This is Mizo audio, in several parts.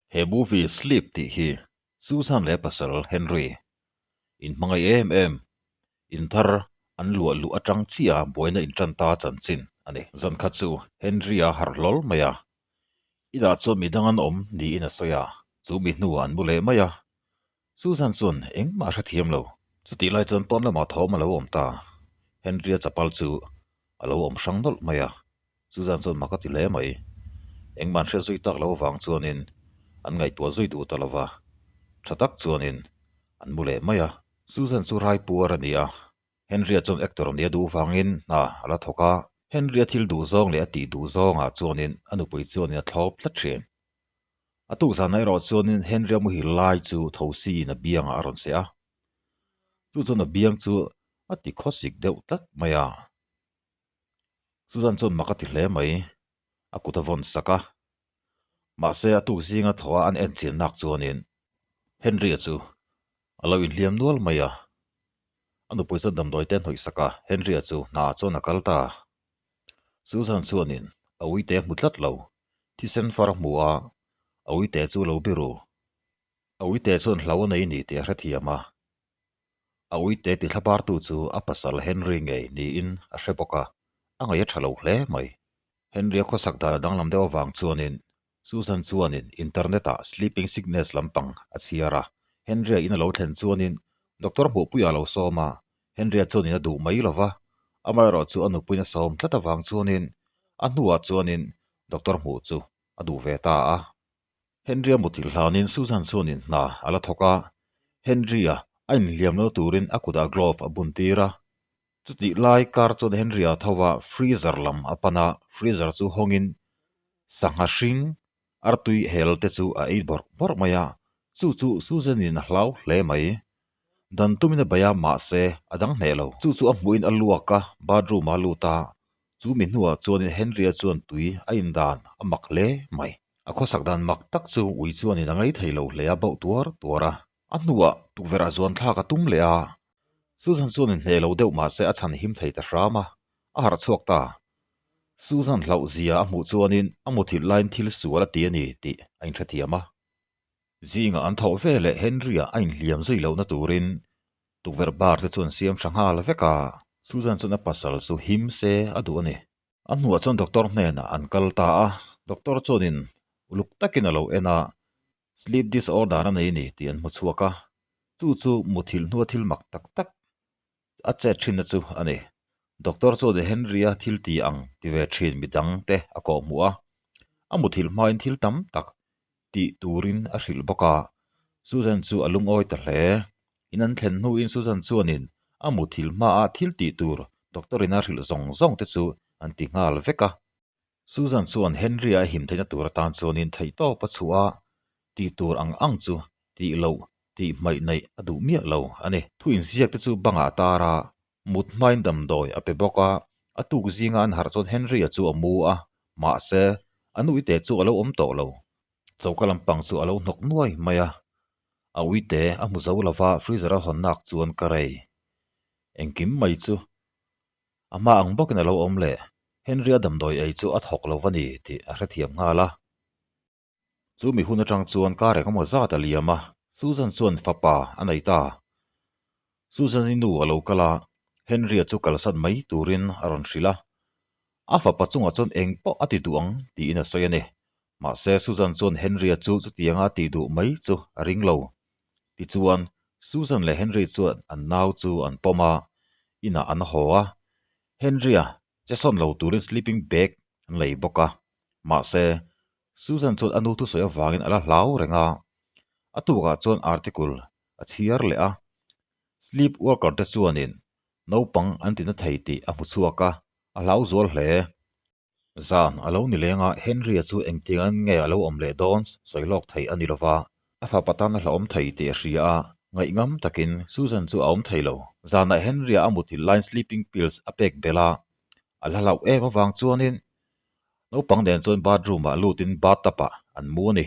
He movie Sleep tih hi Susan leh pasal Henry in hmangaih em em in thar an luah luh atang chiah buaina in tan ta chanchin a ni. Zan khat chu Henry-a harh hlawl mai a, inah chuan midang an awm niin a sawi a, chu mi hnuah an mu leh mai a. Susan chuan engmah a hrethiam lo. Chutih lai chuan pawn lamah thawm a lo awm ta. Henry-a chapal chu a lo awm hrang nawlh mai a, Susan chuan mak a ti hle mai. Engmah an hriat zui tak loh avang chuanin an ngaihtuah zui duh ta lo va, tha tak chuanin an mu leh mai a. Susan chu rai puar a ni a, Henry-a chuan actor nia duh vangin hna a la thawk a. Henry-a thil duh zawng leh a tih duh zawngah chuanin a nupui chuanin a thlawp tlat thin. A tuk zanah erawh chuanin Henry-a muhil lai chu Thosi-in a biangah a rawn seh a. Chu chuan a biang chu a ti khawsik deuh tlat mai a. Susan chuan mak a ti hle mai, a kut a vawn sak a. Mahse a tuk zinga thaw a an en chian nak chuanin Henry-a chu a lo inhliam nual mai a. A nupui chuan damdawi te a hnawih sak a, Henry-a chu hna chuan a kal ta. Susan chuanin a uite a hmu tlat lo, thisen far a hmu a, a uite chu a lo biru. A uite chuan hlau a nei ni tih a hrethiam a. A uite ti thlabartu chu a pasal Henry ngei niin a hre bawk a, a ngaih a tha lo hle mai. Henry-a khawsak dan a danglam deuh avang chuanin Susan chuanin internet-ah sleeping sickness lampang a chhiar a. Henry-a in a lo thlen chuanin doctor hmuhpuiah a lo sawm a, Henry-a chuanin a duh mai lo va, amaherawh chu a nupuiin a sawm tlat avang chuanin a hnuah chuanin doctor hmuh chu a duh ve ta a. Henry-a muthilh hlanin Susan chuanin hna a la thawk a, Henry-a a inhliam lo turin a kutah glove a bun tir a. Chutih lai kar chuan Henry-a tho a freezer lam a pan a, freezer chu hawngin sangha hring artui hel te chu a ei bawrh bawrh mai a, chu chu Susan-in a hlau hle mai. Dan tumin a bei a, mahse a dang hneh lo. Chu chu a hmuhin a luak a, bathroom-ah a lut a, chu mi hnuah chuanin Henry-a chuan tui a indan a mak hle mai. A khawsak dan mak tak chu ui chuanin a ngei thei lo hle a bauh tuar tuar a. A hnuah tukverh ah zuan thlak a tum leh a, Susan chuanin hneh lo deuh mahse a chhan him thei ta hram a, a harh chhuak ta. Susan hlauh zia a hmuh chuanin a muthilh laiin thil sual a ti a ni tih a inhrethiam a. Zingah an thawh ve leh Henry-a a inhliam zui lohna turin tukverh bar te chuan siam tha nghal vek a, Susan chuan a pasal chu him se a duh a ni. A hnuah chuan doctor hnenah an kal ta a, doctor chuanin uluk takin a lo en a, sleep disorder a nei a ni tih an hmu chhuak a, chu chu muthilh hnua thil mak tak tak a chet thinna chu a ni. Doctor chuan Henry-a thil ti ang ti ve thin midang te a kawh hmuh a, a muthilh hmain thil tam tak tih turin a hrilh bawk a, Susan chu a lungawi ta hle. In an thlen hnuin Susan chuanin a muthilh hmaah thil tih tur doctor in a hrilh zawng zawng te chu an ti nghal vek a. Susan chuan Henry-a a him theihna tur atan chuanin theihtawp a chhuah a, tih tur ang ang chu tih loh tih hmaih neih a duh miah lo a ni. Thu inziak te chu bangah a tar a, mut hmain damdawi a pe bawk a, a tuk zinga an harh chuan Henry-a chu a mu a, mahse, a nu ite chu a lo awm tawh lo. Choka lampang chu a lo hnawk nuai mai a, a uite a hmu zo lova freezer a hawn nak chuan ka rei. Engkim mai chu a hma ang bawkin a lo awm leh, Henry-a damdawi ei chu a thawk lo va ni tih a hrethiam nghal a. Chu mi hun atang chuan kar engemaw zat a liam a, Susan chuan fapa a nei ta. Susan-i nu a lo kal a, Henry-a chu kalsan mai turin a rawn hrilh a. A fapa chungah chuan eng pawh a ti duh ang tiin a sawi a ni. Mahse Susan chuan Henry-a chu chutianga a tih duh mai chu a ring lo. Tichuan, Susan leh Henry chuan an nau chu an pawm a, inah an haw a. Henry-a che sawn lo turin sleeping bag an lei bawk a. Mahse, Susan chuan a nu thusawi avangin a la hlau reng a, a tukah chuan article a chhiar leh a. Sleep worker te chuanin naupang an tina thei tih a hmu chhuak a, a hlau zual hle. Zan a lo ni leng a, Henry-a chu engtiang nge a lo awm leh dawn sawi lawk theih a ni lo va, a fapa tan a hlauhawm thei tih a hria a, ngaihngam takin Susan chu a awm thei lo. Zanah Henry-a a muthilh laiin sleeping pills a pek belh a, a la hlauh em avang chuanin Naupang nen chuan bathroom-ah lutin bathtub-ah an mu a ni.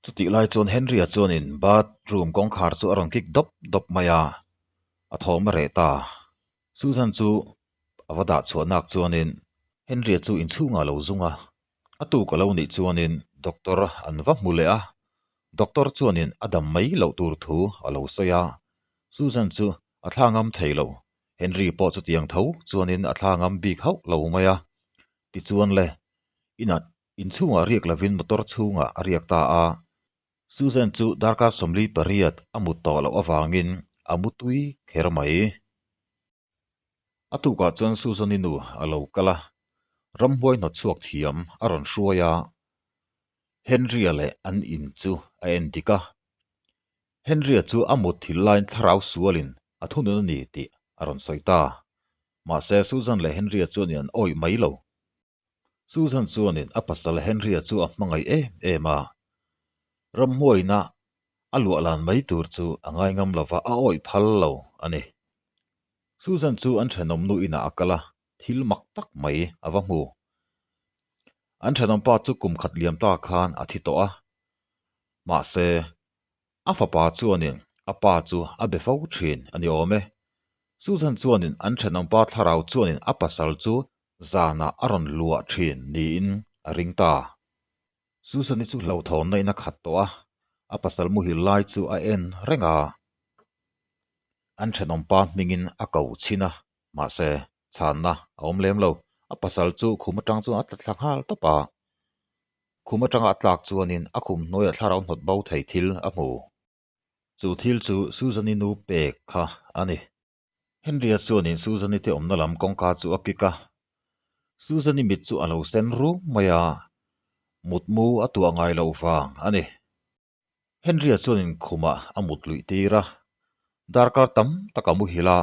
Chutih lai chuan Henry-a chuanin bathroom kawngkhar chu a rawn kik dawp dawp mai a, a thawm a reh ta. Susan chu a va dah chhuah nak chuanin Henry-a chu inchhungah a lo zung a, a tuk a lo nih chuanin doctor an va hmu leh a. Doctor chuanin a dam mai loh tur thu a lo sawi a, Susan chu a thla ngam thei lo. Henry pawh chutiang tho chuanin a thla ngam bik hauh lo mai a. Tichuan le, inah inchhungah riak lovin motor chhungah a riak ta a. Susan chu darkar 48 a mut tawh loh avangin a mu tui kher mai. A tukah chuan Susan-i nu a lo kal a, ramhuai hnawt chhuak thiam a rawn hruai a, Henry-a leh an in chu a en dik a. Henry-a chu a mut thil laiin thlarau sualin a thunun a ni tih a rawn sawi ta. Mahse, Susan leh Henry-a chuanin an awih mai lo. Susan chuanin a pasal Henry-a chu a hmangaih em em a, ramhmuaina a luahlan mai tur chu a ngai ngam lova a awih phal lo a ni. Susan chu an thenawm nu inah a kal a, thil mak tak mai a va hmu. An thenawmpa chu kum khat liam ta khan a thi tawh a, mahse A fapa chuanin a pa chu a be fo thin a ni awm e. Susan chuanin an thenawmpa thlarau chuanin a pasal chu zanah a rawn luah thin niin a ring ta. Susan-i chu hlauhthawnna in a khat tawh a, a pasal muhil lai chu a en reng a. An thenawmpa hmingin a ko chhin a, mahse chhanna a awm lem lo. A pasal chu khum atang chuan a tla thla nghal tawp a. Khum atanga a tlak chuanin a khum hnuaiah thlarau hnawt bo thei thil a hmu. Chu thil chu Susan-i nu pek kha a ni. Henry-a chuanin Susan-i te awmna lam kawngka chu a kik a. Susan-i mit chu a lo sen rum mai a, mutmu a tuah ngai loh vang a ni. Henry-a chuanin khumah a mut luih tir a, darkar tam tak a muhil a,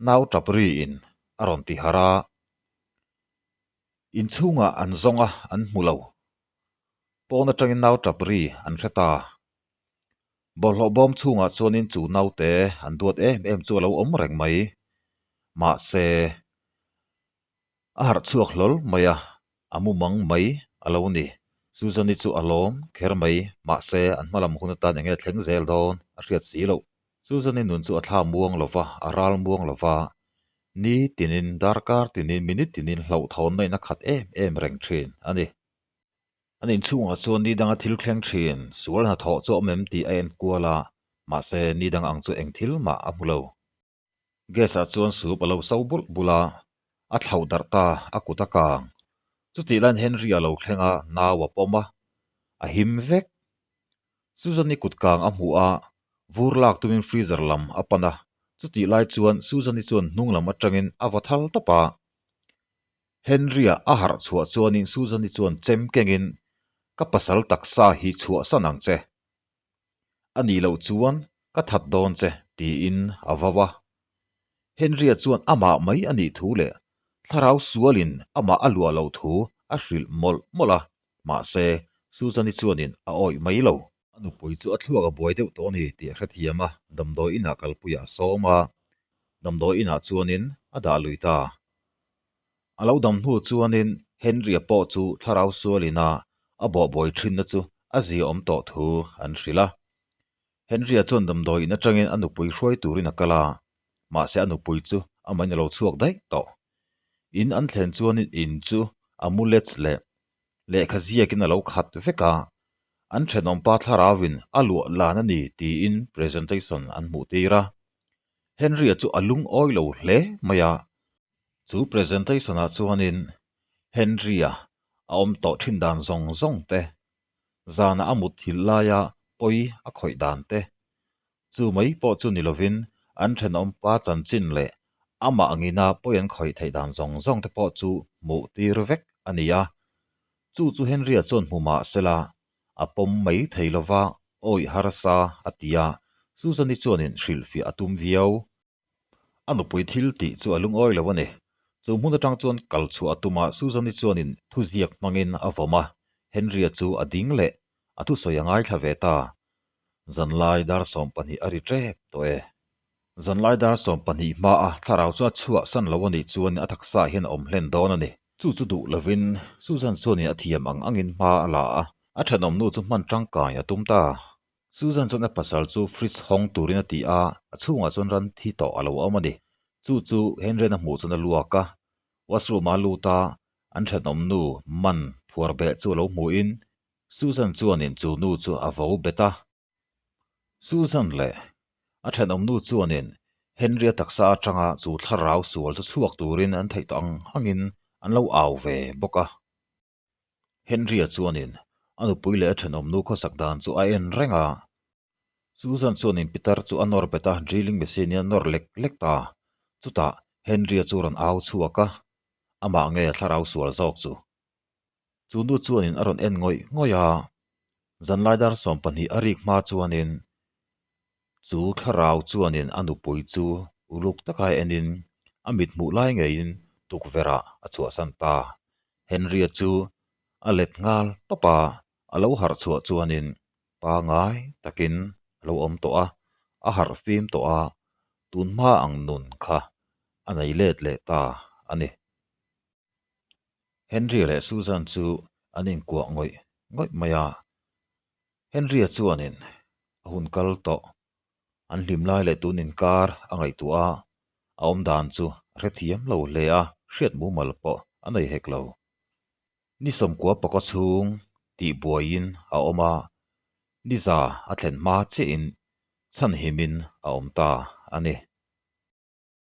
nau tap riin a rawn ti harh a. Inchhungah an zawng a, an hmu lo. Pawn atangin nau tap ri an hre ta. Bawlhhlawh bawm chhungah chuanin chu naute an duat em em chu a lo awm reng mai. Mahse, A harh chhuak hlawl mai a, a mu mang mai a lo ni. Susan-i chu a lawm kher mai, mahse an hma lam hun atan eng nge thleng zel dawn a hriat si loh. Susan-i nun chu a thla muang lo va, a ral muang lo va, ni tinin, darkar tinin, minute tinin hlauhthawnna in a khat em em reng thin a ni. An inchhungah chuan ni danga thil thleng thin, sual hnathawh chu a awm em tih a en kual a, mahse ni dang ang chu eng thil mah a hmu lo. Gas ah chuan soup a lo so bulh bulh a, a thlauh darh ta, a kut a kang. Chutih laiin Henry a lo thleng a, nau a pawm a, a him vek. Susan-i kut kang a hmuh a, vur lak tumin freezer lam a pan a, chutih lai chuan Susan-i chuan hnung lam atangin a va thal tawp a. Henry-a a harh chhuah chuanin Susan-i chuan chem kengin, Ka pasal taksa hi chhuahsan ang che. A nih loh chuan ka that dawn che tiin a vau a. Henry-a chuan amah mai a nih thu leh thlarau sualin amah a luah loh thu a hrilh mawlh mawlh a, mahse Susan-i chuanin a awih mai lo. A nupui chu a thluak a buai deuh tawh a ni tih a hrethiam a, damdawi inah kalpuiah a sawm a, damdawi inah chuanin a dah lui ta. A lo dam hnu chuanin Henry-a pawh chu thlarau sualina a bawhbawi thinna chu a zia awm tawh thu an hrilh a. Henry-a chuan damdawi in atangin a nupui hruai turin a kal a, mahse a nupui chu amahin a lo chhuak daih tawh. In an thlen chuanin in chu amulets leh lehkha ziakin a lo khat vek a, an thenawmpa thlarauin a luah lan a ni tiin presentation an hmuh tir a. Henry-a chu a lungawi lo hle mai a. Chu presentation-ah chuanin Henry-a a awm tawh thin dan zawng zawng te, zana a mut thil laia pawi a khawih dan te, chu mai pawh chu ni lovin an thenawmpa chanchin leh amah angina pawi an khawih theih dan zawng zawng te pawh chu hmuh tir vek a ni a. Chu chu Henry-a chuan hmu mah sela a pawm mai thei lova awih harsa a ti a, Susan-i chuanin hrilhfiah a tum viau. A nupui thil tih chu a lungawi lo a ni. Chu hmun atang chuan kal chhuah a tum a, Susan-i chuanin thuziak hmangin a vawm a, Henry-a chu a ding leh a thusawi a ngaithla ve ta. Zanlai dar 12 a ri tep tawh e. Zanlai dar 12 hmaa thlarau chu a chhuah san lo a nih chuan a taksa ah hian a awm hlen dawn a ni. Chu chu duh lovin Susan chuanin a thiam ang angin hma a la a, a thenawmnu chu hman tangkai a tum ta. Susan chuan a pasal chu fridge hawng turin a ti a, a chhungah chuan ran thi tawh a lo awm a ni. Chu chu Henry-a'n a hmuh chuan a luak a, washroom-ah a lut a, an thenawmnu man phuar beh chu a lo hmuhin Susan chuanin chu nu chu a vo bet a. Susan leh a thenawmnu chuanin Henry-a taksa atanga chu thlarau sual chu chhuak turin an theih tawh ang angin an lo au ve bawk a. Henry-a chuanin a nupui leh a thenawmnu khawsak dan chu a en reng a. Susan chuanin Peter chu a nawr bet a, drilling machine-in a nawr lek lek ta. Chutah Henry-a chu rawn au chhuak a, amah nge thlarau sual zawk chu. Chu nu chuanin a rawn en ngawih ngawih a, zanlai dar 20 a rik hma chuanin chu thlarau chuanin a nupui chu uluk taka enin a mit hmuh lai ngeiin tukverhah a chhuahsan ta. Henry-a chu a let nghal tawp a, a lo harh chhuah chuanin pangai takin a lo awm tawh a, a harh fim tawh a, tun hma ang nun kha a nei let leh ta a ni. Henry-a leh Susan chu an inkuah ngawih ngawih mai a. Henry-a chuanin a hun kal tawh, an hlim lai leh tun inkar a ngaihtuah a, a awm dan chu a hrethiam lo hle a, hriat mumal pawh a nei hek lo. Ni 94 chhung tih buaiin a awm a, ni za a thlen hma chiahin chhanhimin a awm ta a ni.